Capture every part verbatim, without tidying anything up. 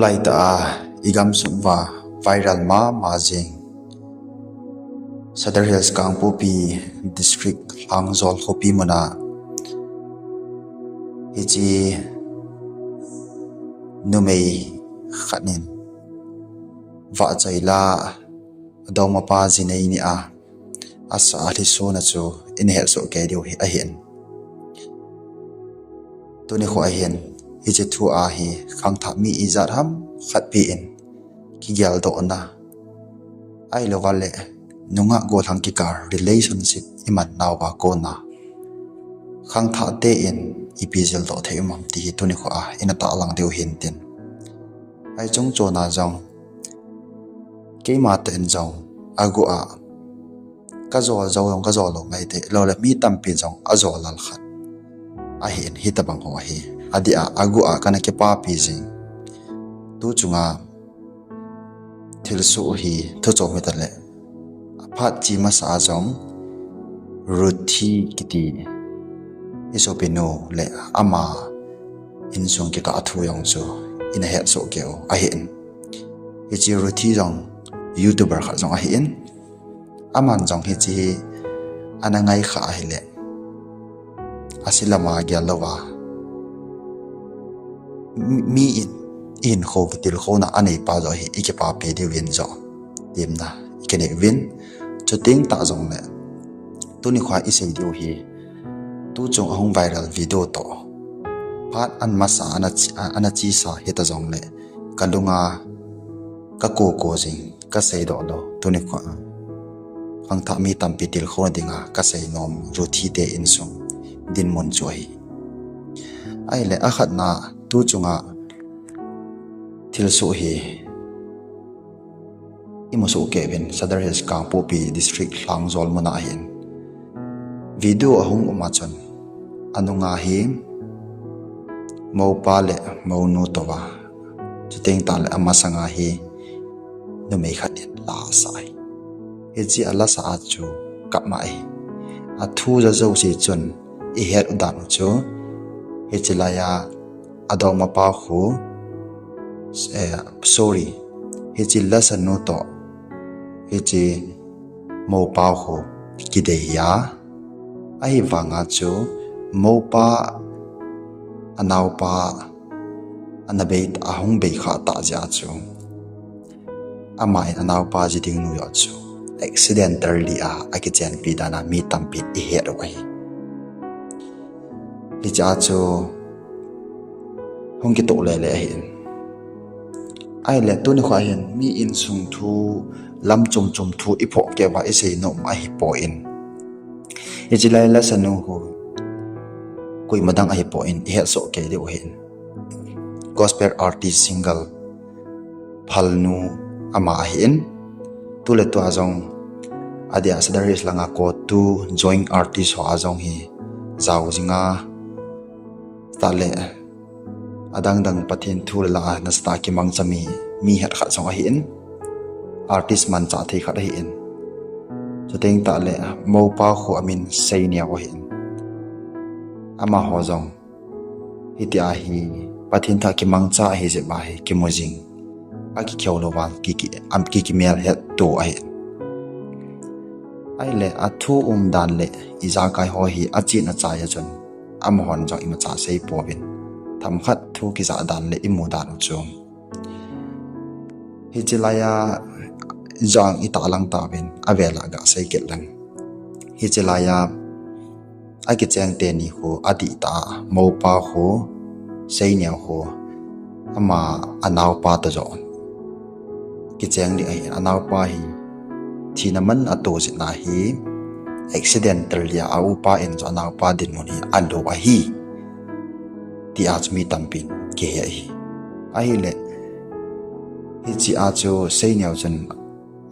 Laitah a i gamsung uva viral mama jing Sadar Hills Kangpokpi District Lhangjol khopi muna hiche numei khat in vahchoi la adongmapa jinei ni a asa a lhisona chu ina hetsoh kei diu hi ahin. Tuni kho ahin, hiche thu a hi khangthah mi ijat ham khatpi in kigeldohna, ahilouva le nungah gollhang kikah relationship iman nauva kona khangthah te in ipi jildoh thei um ham ti hi tuni kho a ina tahlang diu hintin. Ahi chung chona jong keima tah in jong aguh a kajol jou jong kajol lou maithei, lou le mi tampi jong ajol lal khat ahin, hitobang ho hi adeh a aguh a kana kipapi jing. Tu chunga thilsoh hi thuchom hita le aphat che masa a jong Ruthi kiti isopinu le ama insung kikah a thu jong chu ina hetsoh keiu ahin. Hiche Ruthi jong YouTuber khat jong ahin. Aman jong hiche hi ana ngai kha ahile, ase lama gel louva mi in ihinkho kitilkhouna aneipa joh hi ikipapi diuvin joh temna ikinei uvin. Chuteng tah jongle tuni kho a isei diu hi tu chung ahung viral video toh phat an masa ana chesa hita jongle kalunga kakoko jing, kaseidoh lou. Tuni kho a khangthah mi tampi tilkhouna dinga kasei nom Ruthi te insung dinmun chu ahi. Ahile akhatna tu chunga thilsoh hi imusoh kei uvin Sadar Hills Kangpokpi District Lhangjol muna ahin. Video ahung um a chun anunga hi moupa le mounu touva, chuteng tah le amasanga hi numei khat in la asah ahi. Hiche alasah a chu kap mah ahi. Athu ja jouse chun ihet u dan u chu hiche laiya adongmapa khu, sorry, hiche lasanu toh hiche moupa khu kidei a, ahivanga chu moupa anaopa ana bei, ahung bei khah tah jeh a chu ama in anaopa ji ding nu joh chu accidentally a akichenpi dan a mi tampin ihet u ahi. Hiche a chu hung kitoh lele ahin. Ahile tuni kho ahin mi insung thu, lam chom chom thu iphoh keiuva isei nom ahipoi. Hiche lai lasanu khu koima dang ahipoi, ihetsoh kei diu ahin. Gospel artist singer phalnu ama ahin. Tuletua jong adeh a Sadar Hills langa CoTU joint artist ho a jong hi jao jinga, tah le adang dang Pathen thu le la a nasatah a kimangcha mi, mi het khat jong ahin. Artist manchah thei khat ahin. Chuteng tah le moupa khu amin Seineo ahin. Amaho jong hitia hi Pathen thu a kimangcha ahi jeh uva hi kimu jing, akikihou lou vang kiki, am, kikimel hetto ahin. Ahile athu umdan le ijakai ho hi achin achai a chun amahon jong imacha seipouvin, themkhat thu kijah dan le imu dan u chu hiche laiya jong itahlang tauvin, avel a gasei kit leng. Hiche laiya akicheng teni khu adihtah a, moupa khu, Seineo khu, ama anaopa toh joh kicheng ding ahin, anaopa hi thina man ato jeh a hi accidentally a, aupa in chu anaopa dinmun hi alo ahi tia chu mi tampin kihe ahi. Ahile hiche a chu Seineo chun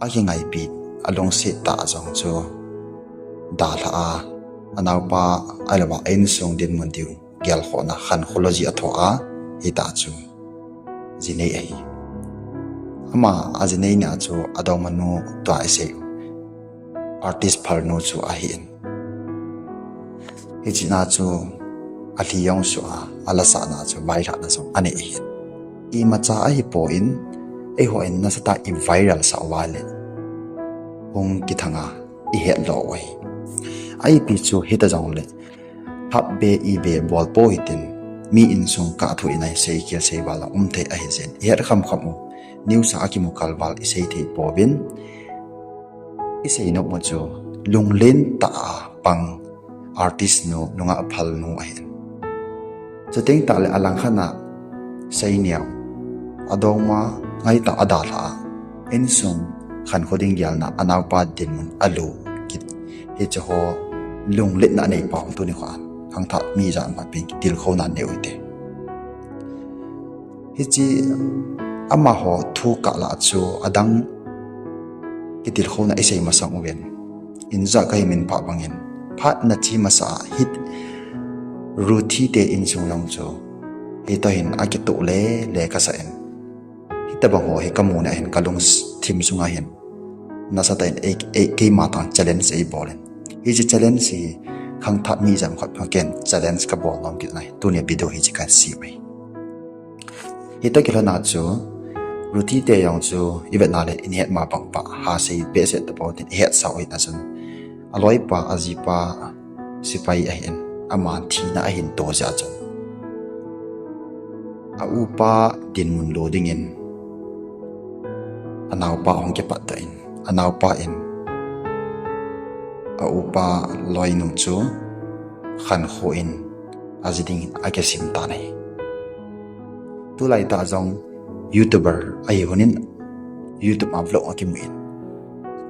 akingaipi, alungset tah jong chu dalha a, anaopa ahilouva insung dinmun diu gelkhohna khankho lou ji athoh a, hitah chu jinei ahi. Ama ajinei nia chu adongmanu tua isei u artist phalnu chu ahin. Hiche a chu alhi jong suh a, alasahna chu vailhahna jong anei ahin. imacha ahipon, eihon nasatah in i viral sah uva le hung kithanga i hetlou u ahi. Ahipi chu hita jongle, hapbe ibe bolpou hitin, mi insung kah thu in ahi seikhel seival a um thei ahijeh in i het khamkham u, news a akimu kalval i sei thei pouvin, i seinom u chu lunglen tah a pang artist nu, nungah phalnu ahin. Chuteng tahle alangkhat a seineo, adongma ngaitah a dalhah a, insung khankho ding gelna, anaopa dinmun alu kit, hicheho lungletna aneipa tuni kho khangthah mi jat ma pen kitilkhouna nei u hite. Hiche amaho thu kah lah chu adang kitilkhouna i sei masang uvin, injah kahi minphah bangin, phat nache masa a hi Ruthi te insung jong chu hitoh hin akitoh lele kasah in, hitobang ho hi kamuna hin kalungthim sunga hin nasatah in ei, ei, keima tah challenge eibol in, hiche challenge hi khangthah mi jat khat pha ken challenge kabol nom kit ahi, tuni video hiche kasem ahi. Hitoh kilhona chu Ruthi te jong chu i vetna le i het ma bang pa ha sei behseh tapou tin i hetsah u hina chun, aloipa ajipa sepai ahin, aman thina ahin to jeh chun, aupa dinmun lo dingin anaopa hung kipatdoh in, anaopa in aupa loinu chu khankho in aji dingin akisem tan ahi. Tulaitah jong YouTuber ahi lhonin, YouTube a vlog akimun,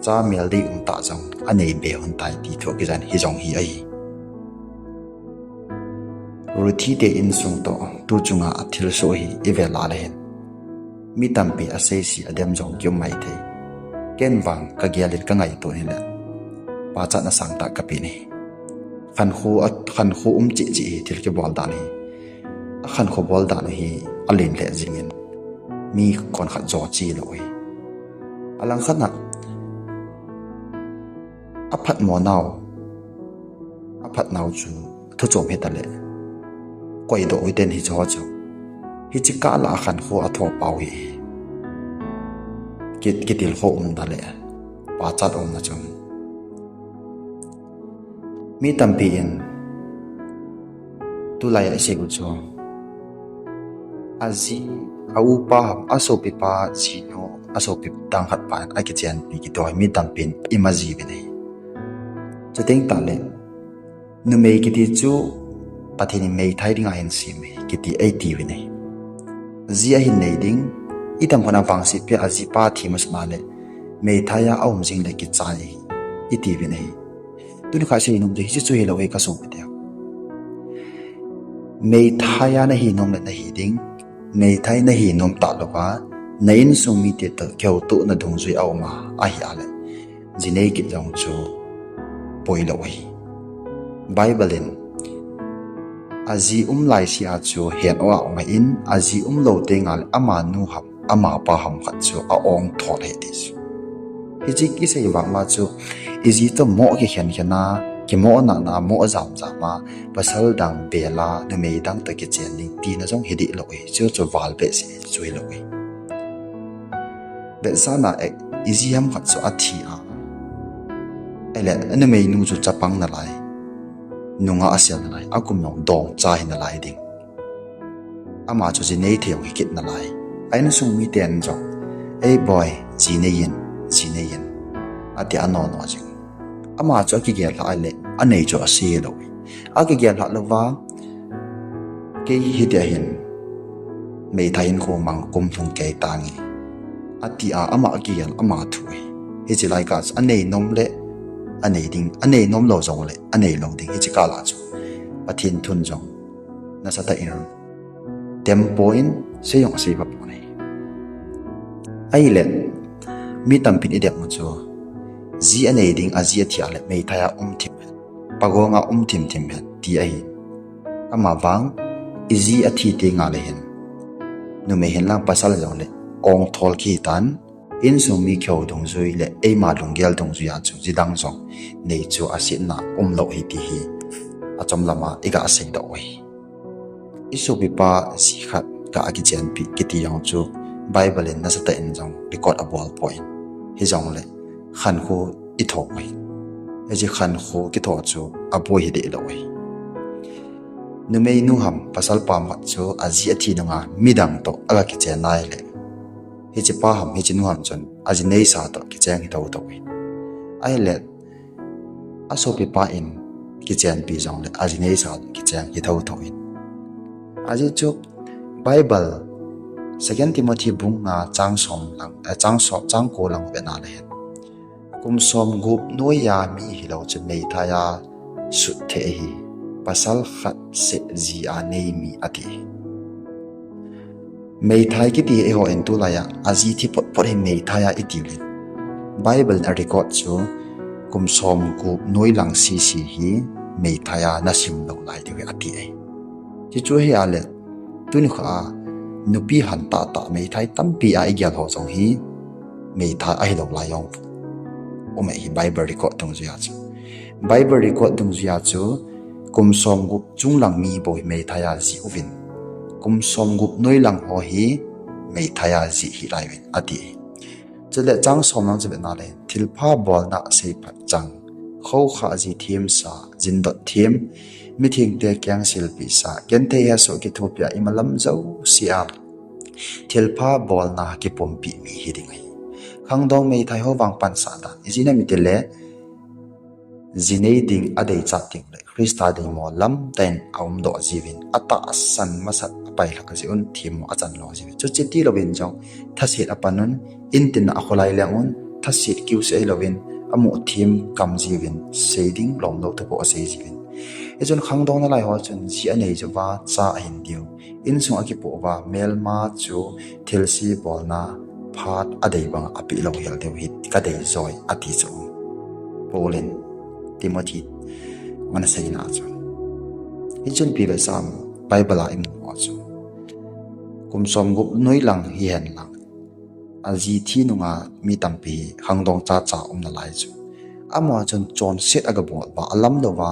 cha mel dei umtah jong anei be lhon tai ti thu akijan hijong hi ahi. Ruthi te insung toh tuchunga athilsoh hi i vet le hin, mi tampi aseise adem jong kium maithei. Ken vang kagel in kangaito hile, pachatna sangtah kapen ahi. Khankho a, khankho um cheh cheh hi thil kibol dan hi, akhankho bol dan hi alen lheh jengin, mi konkhat jo chelou hi. Alangkhat a aphatmo nau, aphatnau chu thuchom hitale koidoh u hiten hicheho chu. Hiche kah lah a khankho athoh pau hi, ki, kitilkhou umna le pachat umna chun, mi tampi in tulai a isei u chu, aji, aupa ham, asopipa jinu, asopi dang khat pa in akichenpi kiti hi mi tampin ima jiuvin ahi. Chuteng tahle, numei kiti chu Pathen in meithai dinga ahin sem ahi kiti eitiuvin ahi. Ji ahin nei ding, itam khat a vangset peh a ajipa thi masat le, meithai a aum jing le kichai ahi, itiuvin ahi. Tunikho iseinom chu hiche chu hilou hi kasei teu. Meithai a nahi nom le nahi ding, meithai nahi nom talouva, na insung mite toh kihoutohna dungjui aum a, ahi ale, ji nei kit jong chu poilou ahi. Bible in, aji um laisea chu hen-o a um ahin, aji umlou tengle amanu ham, amapa ham khat chu a-ongthol ahi ti chu. Hiche kisei vangma chu, iji toh moh kikhenkhen a, kimoh nana, moh jamjam a, pasal dang bel a, numei dang toh kichen ding tina jong hidehlou ahi, chu chu val behseh chu hilou ahi. Vetsahna, iji ham khat chu athi a, ahile anumeinu chu chapang nalai, nungah asel nalai, akum jong dongcha hinalai ding. Ama chu ji nei thei jong hikit nalai. A insung miten jong, ei boi, ji neiyin, ji neiyin, ati anono jing. Ama chu akigel lhah le, anei chu asei lou. Akigel lhah louva, kei hitia hin meithai hinkho mang kum lhung kei tange, ati a, ama akigel, ama thu ahi. Hiche lai kah chu anei nom le anei ding, anei nom lou jongle anei lou ding, hiche kah lah chu Pathen thun jong nasatah in tempon sei jong asei papon ahi. Ahile, mi tampin idem u chu, ji anei ding, aji athi a le meithai a um thim hen, pagong a um thim thim hen ti ahi. Amavang, iji athi tengle hin, numei hinlang pasal jongle ongthol kihitan, insung mi kihou dungjui le eima lunggel dungjui a chu ji dang jong nei chu asetna umlou ahi ti hi achom lama iga seidoh u ahi. Isopipa ji khat ga akichenpi kiti jong chu Bible in nasatah in jong record abol poi. Hijongle khankho itho poi. Hiche khankho kitho chu aboi hi dehlou ahi. Numeinu ham pasal pa ham khat chu aji athi nunga midang toh aga kichen nai le, hiche pa ham hiche nu ham chun aji neisa toh kicheng hi thotho in. Ahile asopipa in kichenpi jongle aji neisa toh kicheng hi thotho in. Ajeh chu Bible Second Timothy bung nga chang som lang, eh, chang som, chang ko lang vena le hen, kum somgup noiya mi hilou chu meithai a sut thei ahi, pasal khat seh ji a nei mi ati. Meithai kiti hi eiho in tulai a aji thi phot phot hi meithai a iti uvin, Bible in arecord chu kum somgup noi lang sese hi meithai a nasim lou lai diu hi ati ahi. Chuchu hi ale, tunikho a nupi hantah tah meithai tampi a igel ho jong hi meithai ahilou lai jong um ahi Bible record dungjuia chu. Bible record dungjuia chu kum somgup chung lang mi bou hi meithai a ji uvin, kum somgup noi lang ho hi meithai a ji hih lai uvin ati. Chule chang som lang chu vena le, thilpha bolna seiphat chang, khoukhah ji themsa, jindot them, mithengte keng silpisa, genthei hesoh kithopia, imalam jousea thilpha bolna kipumpi mi hiding ahi. Khangdong meithai ho vang pansah dan ijeh inem itile, ji nei ding adeichat tengle Christa deimo lamtah in aumdoh jiuvin, atahsan masat apailhah jeh un themmo achan lo jiuvin, chuche tilouvin jong thaset apan un, intin a akholai leng un thaset kiuseh ahilouvin, amu them kam jiuvin, sei ding lomlou thupoh asei jiuvin. Hichun khangdong nalai ho chun ji anei jouva cha ahin diu, insung akipoh uva melma chu thilse bolna phat adei banga apeh louhel diu hi kadei joi ati chu Paul in Timothy ana seina chu. Hichun pi le sam Bible a imu ho chu kum somgup noi lang hihen lang, aji thi nunga mi tampi khangdong chacha um nalai chu, amaho chun chonset agabol uva, alamlouva,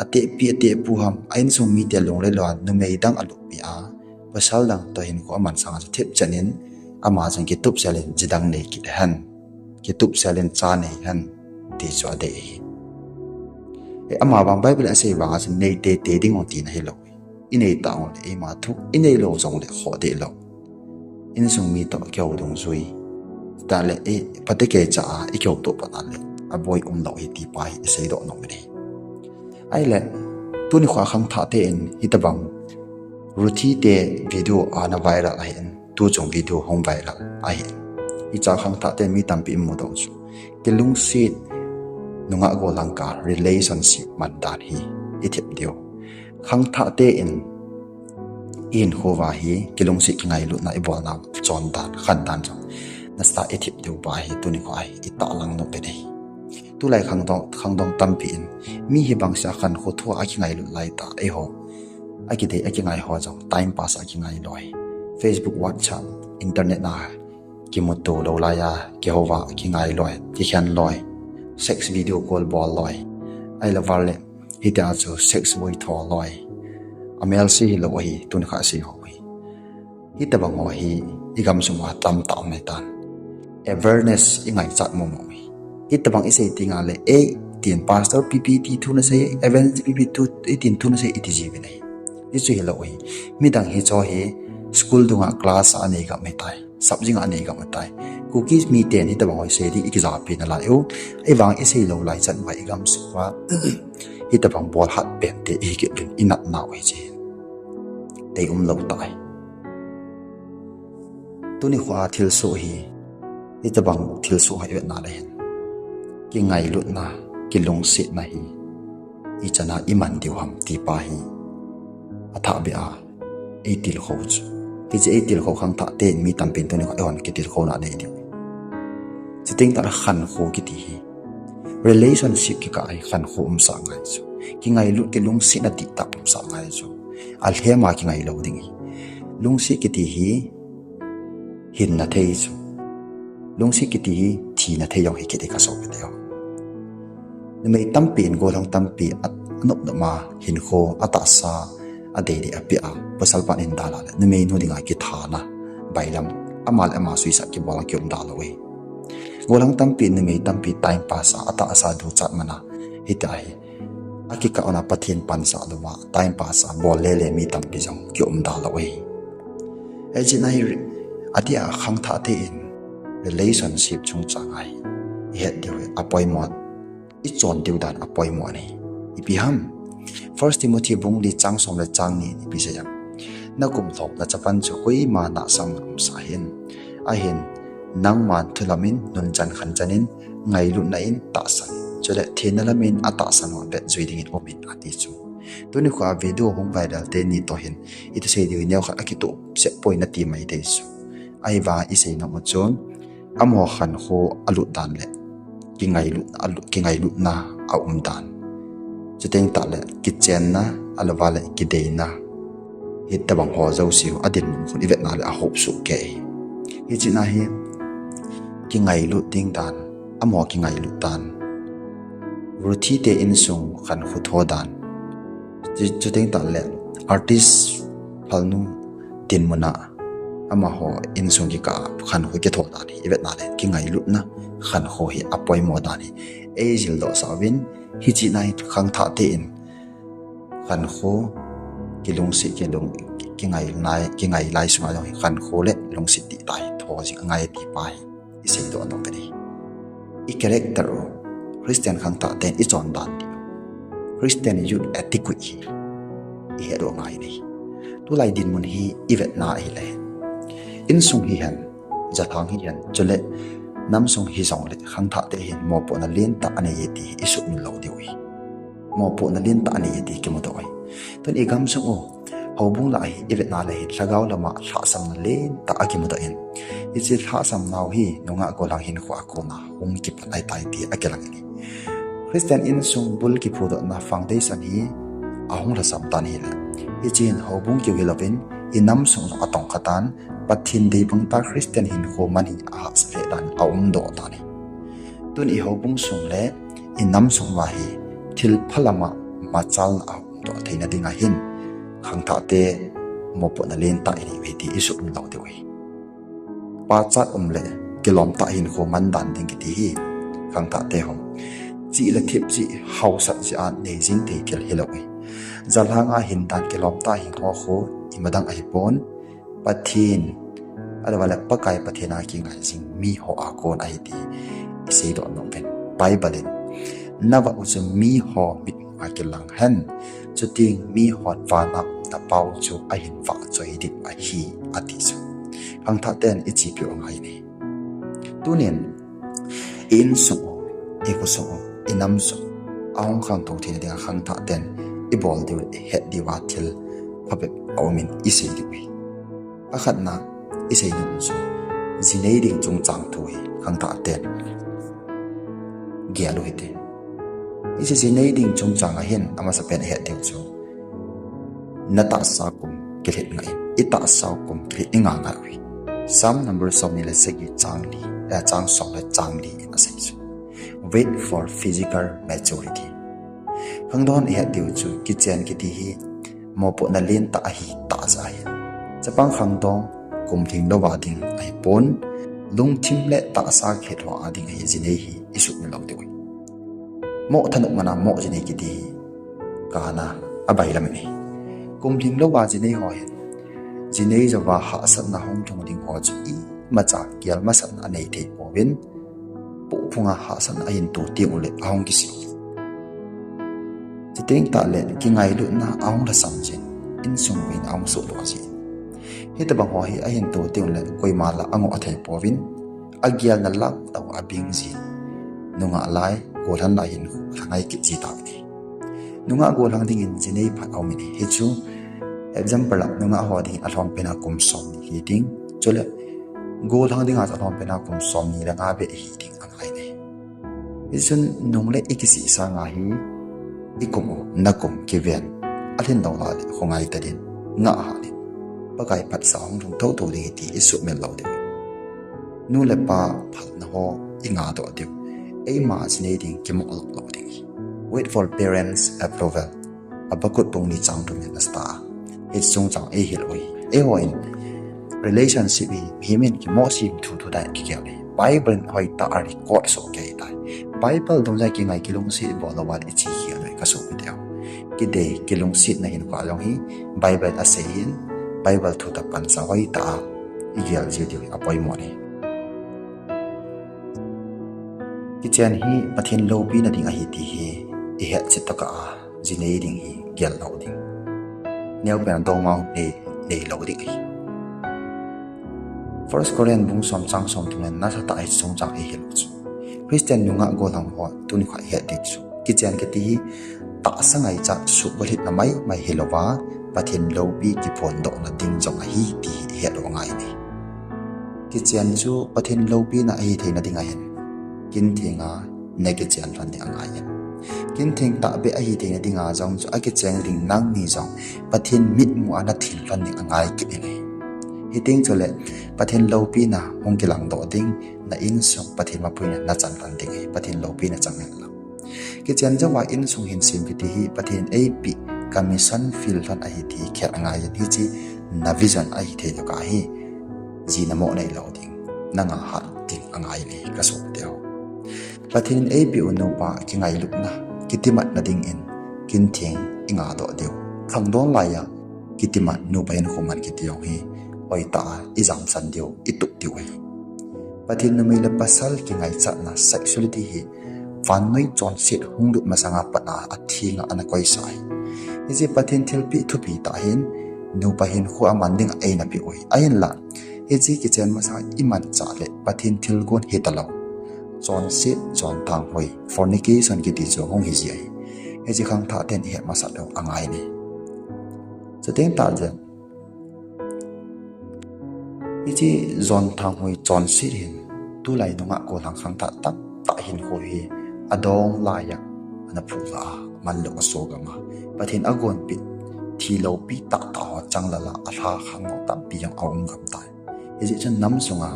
atehpi atehpu ham, a insung mite lunglhai louva numei dang aluppi a, pasal dang toh hinkho aman sanga chu thipchan in, ama chun kitupsel in ji dang nei kit hen, kitupsel in cha nei hen, ti chu adei ahi. E, ama vang Bible in asei vanga chun nei teitei ding u tina hilou. Inei tah uleh eima thu, ineilou jongle khoh dehlou. Insung mi toh kihou dungjui, tale, e, phatecha a ikihoutoh pat a le aboi umlou ahi ti pa hi iseidoh nom in ahi. Ahile, tunikho a khangthahte in hitobang Ruthi te video ana viral ahin, tuchung video hung viral ahin, hiche a khangthahte mi tampi imudoh chu, kilungset nungah gollhang kah relationship man dan hi ithip diu. Khangthahte in ihinkho uva hi kilungset kingailutna ibolna chondan, khandan jong nasatah ithip diu pa hi tunikho a hi itahlang nom in ahi. Tulai khangdong, khangdong tampi in mi hibang sea khankho thua akingailut laitah, eiho akidei akingai ho jong time pass a kingai loi, Facebook, WhatsApp, internet na kimuto lou laiya kihouva kingai loi, kikhen loi, sex video call bol loi, ahilou vangle hitia chu sex boy tho loi, amelse hilou ahi, tunikho a sei ho hi. Hitobang ho hi igamsung uva tamtah um ahitan. Awareness ingaichat momo hi. Hitobang isei tengle, ei, tin pastor pipi ti thu nasei, evangelist pipi tu, itin thu nasei iti jiuvin ahi. Hichu hilou ahi. Midang hicheho hi school dunga class a anei gam ahitai, subject a anei gam ahitai. Kuki miten hitobang ho isei ding ikijapi nalai u. Ahivang isei lou lai chan uva igamsung uva hitobang bol hat pente ihi kit uvin, inatnau ahi che. Dei umlou tah ahi. Tunikho a thilsoh hi, hitobang thilsoh hi ivetna le hin, kingailutna, kilungsetna hi ichan a iman diu ham ti pa hi athahbeh a eitilkhou chu. Hiche eitilkhou khangthahte in mi tampin tunikho eihon kitilkhouna nei diu. Chuteng tahle khankho kiti hi, relationship kikah hi khankho umsah ngai chu. Kingailut, kilungsetna dihtah umsah ngai chu. Alhem a kingailou ding ahi. Lungset kiti hi hinna thei chu. Lungset kiti hi thina thei jong hi kiti kasopite ho. Numei tampi in gollhang tampi anop nop a hinkho atahsa, adei dei apeh a, pasal pan in dalha le, numei nu dinga kithana, bailam, ama le ama suisah kibol a kium dalha uve. Gollhang tampi, numei tampi time pass a, atahsa duchat mana, hitia hi akikah una Pathen pansah louva time pass a bol lele mi tampi jong kium dalha uve. Hiche na hi, adia khangthah te in relationship chungchang a hi ihet diu hi apoimo, ichon diu dan apoimo ahi. Ipi ham? First Timothy bung li chang som le chang ni ipi sei ham? Nakum lhomna chapang chu koima nahsang umsah hih in. Ahin, nangman thulam in, nunchan khanchan in, ngailutna in, tahsan in, chule thina lam in atahsan uva vetjui dingin um in ati chu. Tuni khoa video hung viral teni toh hin, iti sei diu hi neokhat akitup seh poi nati mai thei chu. Ahivang isei nom u chu, amaho khankho alut dan le, kingailut, alut, kingailutna aum dan. Chuteng tah le, kichenna, ahilouva le, kideina. Hitobang ho jouse u, adinmun khun ivetna le, ahop soh kei. Hiche na hi, kingailut ding dan, amaho kingailut dan. Ruthi te insung khankho tho dan. Chu, chuteng tah le, artist phalnu dinmun a, amaho insung kikah a khankho kitho dan hi, ivetna le, kingailutna khankho hi apoimo dan hi. Eijildoh sah uvin, hiche na hi khangthah te in, khankho, kilungset, kilung, kingai lai, kingai lai sunga jong hi khankho le lungset dihtah hi tho jing angai ti pa hi iseidoh nom uve. I character u, Christian khangthah ten ichon dan diu, Christian youth ethic u hi ihet u angai e. Tulai dinmun hi ivetna ahile, insung hihen, jalhang hihen, chule namsung hijongle khangthah te hin mopohna lentah anei e ti hi isuhmil lou diu ahi. Mopohna lentah anei e ti kimudoh ahi. Tun igamsung u, houbung lah hi ivetna le hin lhagao lama lhahsamna lentah akimudoh in, hiche lhahsamnau hi nungah gollhang hinkhoa kona hung kipat ahitai ti akilang in ahi. Christian insung bul kiphudohna foundation hi ahung lhasam tan ahile, hiche hin houbung keu hilouvin, inamsung jong atongkha tan, Pathen deibang tah Christian hinkho man hi ahahsa lheh dan aumdoh tan ahi. Tun ihoubung sung le inamsung uva hi thilpha lama machalna ahungdoh theina dinga hin khangthah te mopohna lentah inei uve ti isuhmil lou diu ahi. Pachat um le kilomtah hinkho man dan ding kiti hi khangthah te ho chih le thip chih haosat jeh a nei jing thei thil hilou ahi. Jalhang a hin dan kilomtah hinkho khu imadang ahipon, Pathen, ahilouva le Pakai Pathen a kingai jing miho a kon ahi ti iseidoh nom uvin. Bible in, navah u chu miho mit a kilang hen, chuteng mihon vana um na Pa u chu ahin vahchoi ding ahi ati chu. Khangthah ten ichepiu angai e. Tunin, i insung u, ikhosung u, inamsung u ahung khangtou theina dinga khangthah ten ibol diu, ihet diuva thil phabep aumin isei diu ahi. Akhatna, isei nom chu, jinei ding chungchang thu hi khangthah ten gel u hite. Hiche jinei ding chungchang a hin amasapen ihet diu chu, natahsa kum kilhit ngah in, itahsa kum kilhit inga ngai uve. Psalm number somni le sagi chang li, eh, chang som le chang li in asei chu, wait for physical maturity. Khangdong ihet diu chu, kichen kiti hi mopohna lentah ahitah jeh ahi. Chapang khangdong kum lhing louva ding ahipon, lungthim le tahsa kilhit ho a ding ahi jinei hi isuhmil lou diu ahi. Moh thanop mana moh jinei kiti hi kana abailam in ahi. Kum lhing louva jinei ho hin, jinei jouva hahsatna hung lhung ding ho chu imacha gel masatna anei thei pouvin, pohphunga hahsatna ahin to teng uleh ahung kisih. Chuteng tahle kingailutna ahung lhasam jin, insung uva ahung sohdoh jin. Hitobang ho hi ahin to teng uleh koima lah angoh thei pouvin, agelna lah tah abing jin. Nungah lai, gollhang lah hin lhangai kit ji tauvin ahi. Nungah gollhang dingin jinei phat aumin ahi. Hichu example a nungah ho dingin alhompen a kum somni hiding, chule gollhang dinga chu alhompen a kum somni le nga beh hiding angai e. Hichun nung le ikisih sanga hi ikum u, nakum kiven, alhin lou lah le khongai tadin, ngah hah din, Pakai phatsah hung lhung thouthou ding ahi ti isuhmil lou diu. Nu le pa phalna ho ingahdoh diu. Eima jinei ding kimoh lou lou ding ahi. Wait for parents' approval. Habakkuk bung ni chang thum in asei tai. Hiche chungchang eihil u hi. Eihon relationship hi mihem in kimohsim thuthu dan kigel u hi. Bible in hoitah a record soh kei tai. Bible dungjuia kingai kilungset bol louva iche khel u hi kasopi teho. Kidei kilungsetna hinkho jong hi Bible in asei in, Bible thu tah pansa hoitah a igel jiu diu hi apoimo e. Kichen hi Pathen loupina ding ahi ti hi ihet chet tokah a jinei ding hi gel lou ding. Neopen a dongma nei, nei lou ding ahi. First Corinth bung som chang som thum in nasatah a hiche chungchang eihil u chu. Christian nungah gollhang ho tuni kho ihet ding chu, kichen kiti hi tahsa ngaichat suhbulhitna maimai hilouva, Pathen loupi kiphondohna ding jong ahi ti hi ihet u angai e. Kichen chu Pathen loupina ahi theina dinga hin, kintheng a nakichen lhon ding angai e. Kintheng tahbeh ahi theina dinga jong chu akichen ding nangni jong Pathen mitmu a nathil lhon ding angai kit in ahi. Hiteng chule Pathen loupina hung kilangdoh ding, na insung Pathen mapuina nachan lhon ding ahi, Pathen loupina chang henlang. Kichen jouva insung hinsem kiti hi Pathen in eipeh commission field lhon ahi ti khel angai in, hiche na vision ahi thei tokah hi ji namoh neilou ding, nanga hat ding angai e kasopi teho. Pathen in eipeh u nupa kingailutna, kitimatna dingin kintheng ingahdoh diu. Khangdong laiya kitimat nupa hinkho man kiti jong hi hoitah a ijamsan diu, itup diu ahi. Pathen numei le pasal kingaichatna sexuality hi vannoi chonset hunglut masanga pat a athenga ana koisa ahi. Hiche Pathen thilpeh thupi tah hin nupa hinkho a man dinga eina peh u ahi. Ahinla hiche kichen masanga imanchah le Pathen thilgon hitalou, chonset, chonthanghoi, fornication kiti chu hung hiji ahi. Hiche khangthah ten ihet masat u angai e. Chuteng tah jeh, hiche chonthanghoi chonset hin tulai nungah gollhang khangthah tamtah hinkho hi adong laiya ana phuhlah a, manlou aso gam a, Pathen agonpeh thi loupi tahtah ho changlal a alha khangnoh tampi jong aum gam tai. Hijeh chun nam sunga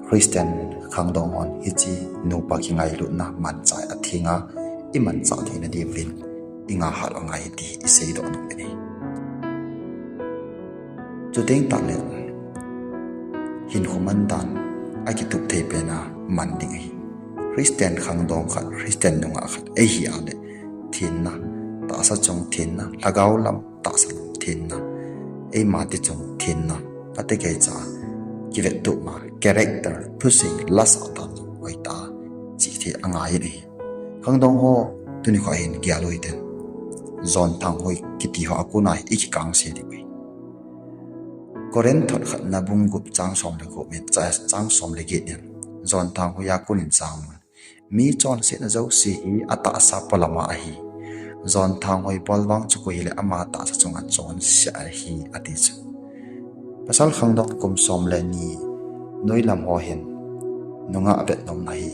Christian khangdong hon hiche nupa kingailutna manchah a athenga imanchah theina diuvin ingahat u angai ti iseidoh nom e. Chuteng tahle hinkho mandan akitup thei pena man ding ahi. Christian khangdong khat, Christian nungah khat eihi a le, thenna, tahsa chung thenna, lhagao lam tahsa lam thenna, eima ti chung thenna, katekei cha kivettup ma, character, thusei, lasah dan hoitah a chihthei angai in ahi. Khangdong ho, tuni kho hin gel u hiten, chonthanghoi kiti ho a kona hi ikikangse diu ahi. Corinth thot khatna bung gup chang som le gup in, cha-, chang som le get in, chonthanghoi a kon in chang un, mi chonsetna jouse hi atahsa polama ahi. Chonthanghoi bol vang chu koi hile ama tahsa chunga chonse ahi, ati chu. Pasal khangdong kum som le ni noilam ho hin nungah vetnomna hi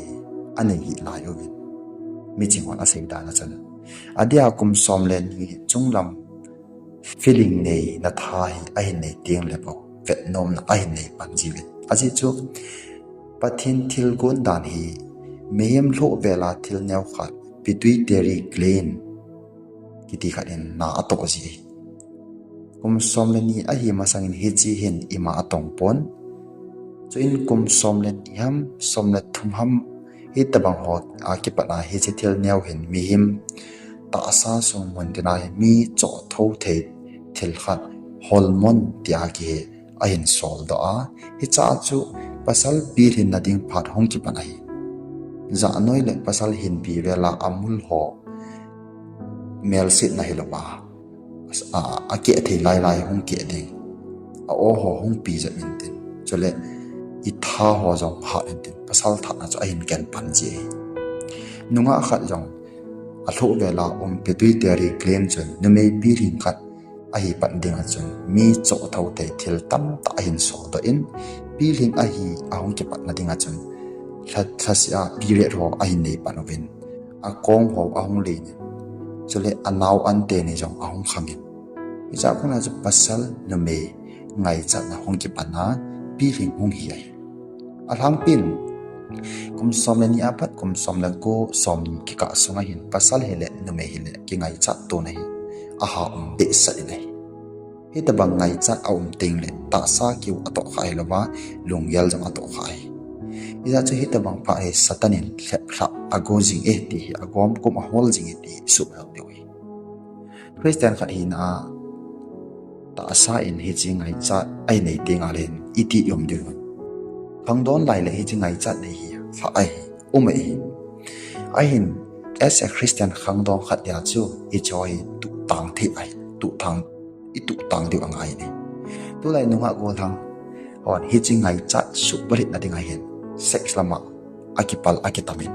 anei hih lai uvin, miching hon asei dan a chun, adia kum som le ni chunglam feeling neina tha hi ahin nei teng le bou vetnomna ahin nei pan jiuvin. Ajeh chu Pathen thilgon dan hi mihem lhoh vel a thil neo khat, pituitary gland kiti khat in na atoh ji ahi. Kum som le ni ahi masangin hiche hin ima atong pon. Chuin kum som le ni ham, som le thum ham, hitobang ho a kipat a hiche thil neo hin mihem tahsa sung mun tina hi mi choh tho thei thil khat, hormone tia kihe, ahin soldoh a, hiche a chu pasal pilhin na ding phat hung kipan ahi. Jahnoi le pasal hinpi vel a amul ho melsetna hilouva, a, akeh thei lai lai hung keh ding, a-o ho hung pi jep intin, chule itha ho jong hat intin, pasal thatna chu ahin ken pan ji ahi. Nungah khat jong alhoh vel a um pituitary gland chun numei pilhin khat ahi pat dinga chun mi choh tho thei thil tamtah ahin soldoh in, pilhin ahi ahung kipatna dinga chun lha, lhaseh a period ho ahin nei pan uvin, akong ho ahung len in, chule anao an teni jong ahung khang in, hiche a kona chu pasal numei ngaichatna hung kipan a, pilhin hung hi ahi. Alhangpin kum som le ni apat kum som le ko, som kikah sunga hin pasal hile numei hile kingaichat tona hi aha um behseh in ahi. Hitobang ngaichat aum tengle tahsa kiu atohkha hilouva, lunggel jong atohkha ahi. Hijeh chun hitobang phat hi Satan in lhep lhah ago jing e ti hi agomkom ahol jing e ti hi isuhmil diu ahi. Christian khat hina a tahsa in hiche ngaichat ahin nei tengle iti um diu ham? Khangdong lai le hiche ngaichat nei hi lha ahi, um ahi. Ahin, as a Christian khangdong khat dia chu hiche hi tuhtang thei ahi, tuhtang, ituhtang diu angai e. Tulai nungah gollhang hon hiche ngaichat suhbulhitna ding ahin sex lama akipal akitamin,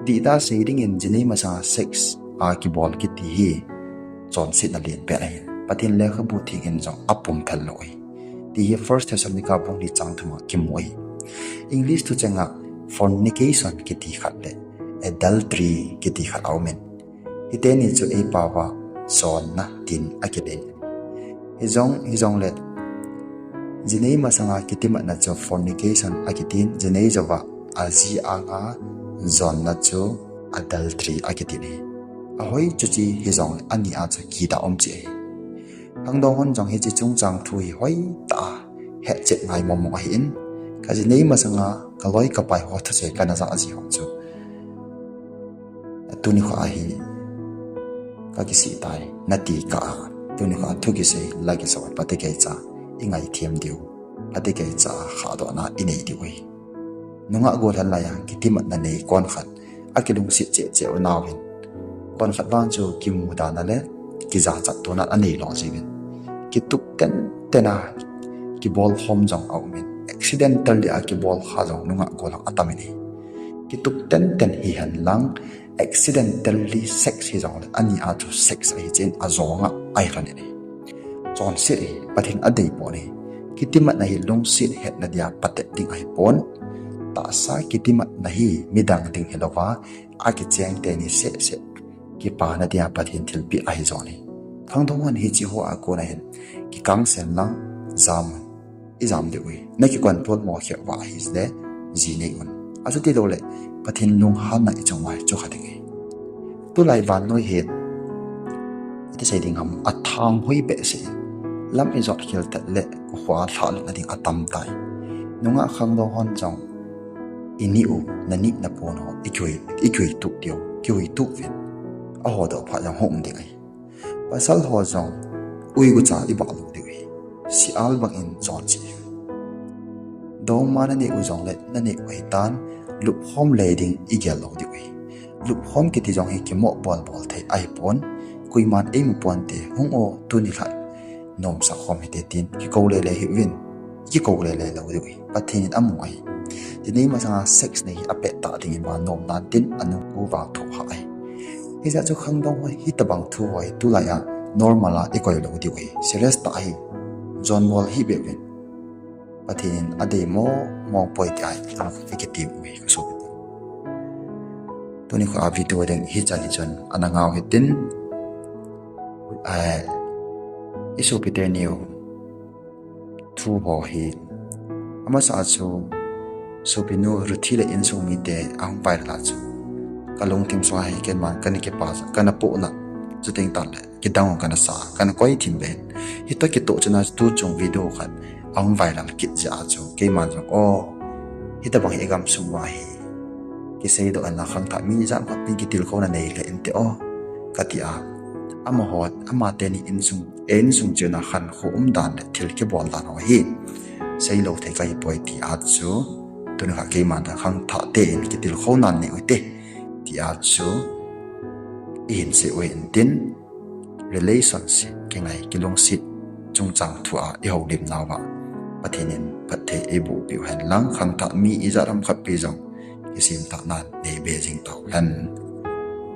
dihda sei dingin jinei masanga sex akibol kiti hi chonsetna lenpen ahi. Pathen lekhabu theng in jong apumphel lou ahi ti hi First Thessalonica bung li chang thum a kimu ahi. English thucheng a fornication kiti khat le adultery kiti khat aumin, hiteni chu eipao va jonna tin akidei. Hijong, hijongle jinei masanga kitimatna chu fornication akitin, jinei jouva aji anga jonna chu adultery akitin ahi. Ahoi chuche hijongle ani a chu kida um cheh ahi. Khangdong hon jong hiche chungchang thu hi hoitah a hetchet ngai mongmong ahin, kajinei masanga kaloi kapai ho thusei kana jah ji ho chu tunikho a hi kakisih tai nati kah a, tunikho a thu kisei la kisei phatecha ingaithem diu, phatecha khahdohna inei diu ahi. Nungah gollhang laiya kitimatna nei konkhat akilungset cheh cheh unauvin, konkhat vang chu kimudan a le kijachat tona anei lou jiuvin, kitup tenten a kibolkhom jong aumin, accidentally a kibolkha jong nungah gollhang atamin ahi. Kitup tenten hihen lang, accidentally sex hijongle ani a chu sex ahi chen ajonga ahi lhonin ahi. Chonset ahi, Pathen adeipon ahi. Kitimatna hi lungset hetna dia patep ding ahipon, tahsa kitimatna hi midang ding hilouva, akicheng teni sehseh kipana dia Pathen thilpeh ahijon ahi. Khangdong hon hiche hoa kona hin kikangsen lang, jam ijam diu ahi. Nakicontrol mo kheuva ahile ji nei un. Achutiloule Pathen lunghanna ichunga hi chukha ding ahi. Tulai vannoi hi iti sei ding ham, athang hoi behseh in, lam ijot khel teng le kho lhahlutna ding atam tai. Nungah khangdong hon jong ini u, nanit napon ho ikihoi, ikihoi tuh diu, kihoi tuh uvin, ahodoh phat jong hung um ding ahi. Pasal ho jong uigucha ibah lou diu ahi. Sial bangin chonse. Dongma nanei u jongle nanei u ahitan, lupkhom le ding igel lou diu ahi. Lupkhom kiti jong hi kimoh bolbol thei ahipon, koiman eimu ponte, hung o tuni lhah nomsah khom hite tin kikou lele hih uvin, kikou lele lou diu ahi. Pathen in amu ahi. Jinei masanga sex nei hi apettah dingin vang nomdan tin anung u vang thoh kha ahi. Hijeh chun khangdong ho hitobang thu ho hi tulai a normal a ikoi lou diu ahi. Serious tah ahi. Jon bol hih beh uvin. Pathen in adei momo poi ti ahi, ikiti u ahi kasopite. Tunikho a video ding hichan hichun ana ngau hitin, isopite neo thu ho hi, amasa a chu sopinu Ruthi le insung mite ahung viral a chu kalungthim sunga hi keiman kana kipa, kana pohna, chuteng tahle kidang kana sa, kana koi thim ben. Hitoh kitoh chuna tuchung video khat ahung viral kit jeh a chu keiman jong o, hitobang hi igamsung uva hi kiseidoh ana khangthah mi ijat khat pi kitilkhouna neile inte o, katia, amaho, amateni insung, insung chena khankho umdan le thil kibol dan ho hi seilou thei kahipoi tia chu, tunikho keiman jong khangthah tah in kitilkhouna nei ute tia chu ihin sei u hintin, relationship kingai kilungset chungchang thua ihoulimnauva Pathen in phatthei eibohpeh u henlang, khangthah mi ijat ham khatpi jong kisemthahna neibe jing tauhen.